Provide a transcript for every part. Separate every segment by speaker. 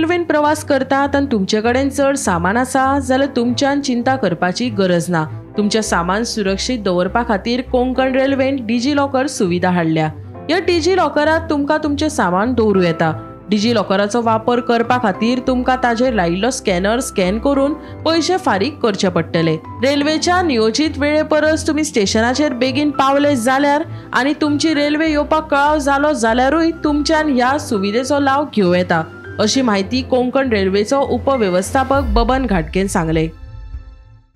Speaker 1: रेल्वेन प्रवास करतात आनी तुमचे कडेन चड सामान आसा जाल्यार तुमच्यान चिंता करपाची गरज ना. तुमचें सामान सुरक्षीत दवरपा खातीर कोंकण रेल्वेन डिजी लॉकर सुविधा हाडल्या. ह्या डिजी लॉकरांत तुमकां तुमचें सामान दवरूं येता. डिजी लॉकराचो वापर करपा खातीर तुमकां ताजेर लायिल्लो स्कॅनर स्कॅन करून पयशे फारीक करचे पडटले. रेल्वेच्या नियोजीत वेळे परस तुमी स्टेशनाचेर बेगीन पावले जाल्यार आनी तुमची रेल्वे येवपाक कळाव जालो जाल्यारूय तुमच्यान ह्या सुविधेचो लाव घेवं येता, अशी माहिती कोंकण रेल्वेचो उपवेवस्थापक बबन घाटगेन सांगले.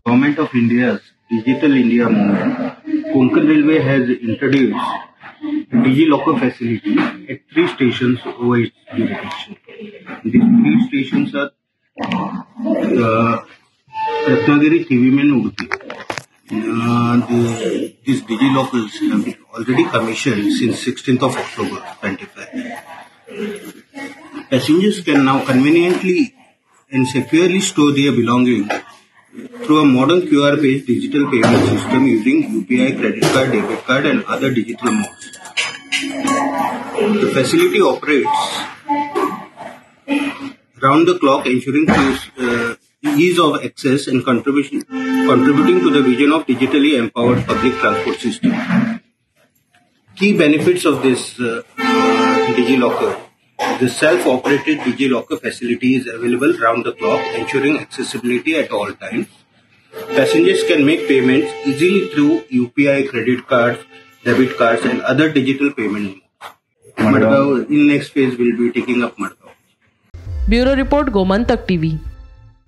Speaker 2: Government of India's Digital India movement, Konkan Railway has introduced DigiLocker facility at 3 stations over its jurisdiction. These 3 stations are Ratnagiri, Thivim and Udupi. These DigiLockers have been already commissioned since 16th of October 25. Passengers can now conveniently and securely store their belongings through a modern QR-based digital payment system using UPI, credit card, debit card and other digital modes. The facility operates round the clock, ensuring ease of access and contributing to the vision of digitally empowered public transport system. Key benefits of this DigiLocker. The self-operated DigiLocker facility is available round the clock, ensuring accessibility at all times. Passengers can make payments easily through UPI, credit cards, debit cards and other digital payment modes. Madgaon, in next phase, will be taking up Madgaon.
Speaker 1: Bureau Report, Gomantak TV.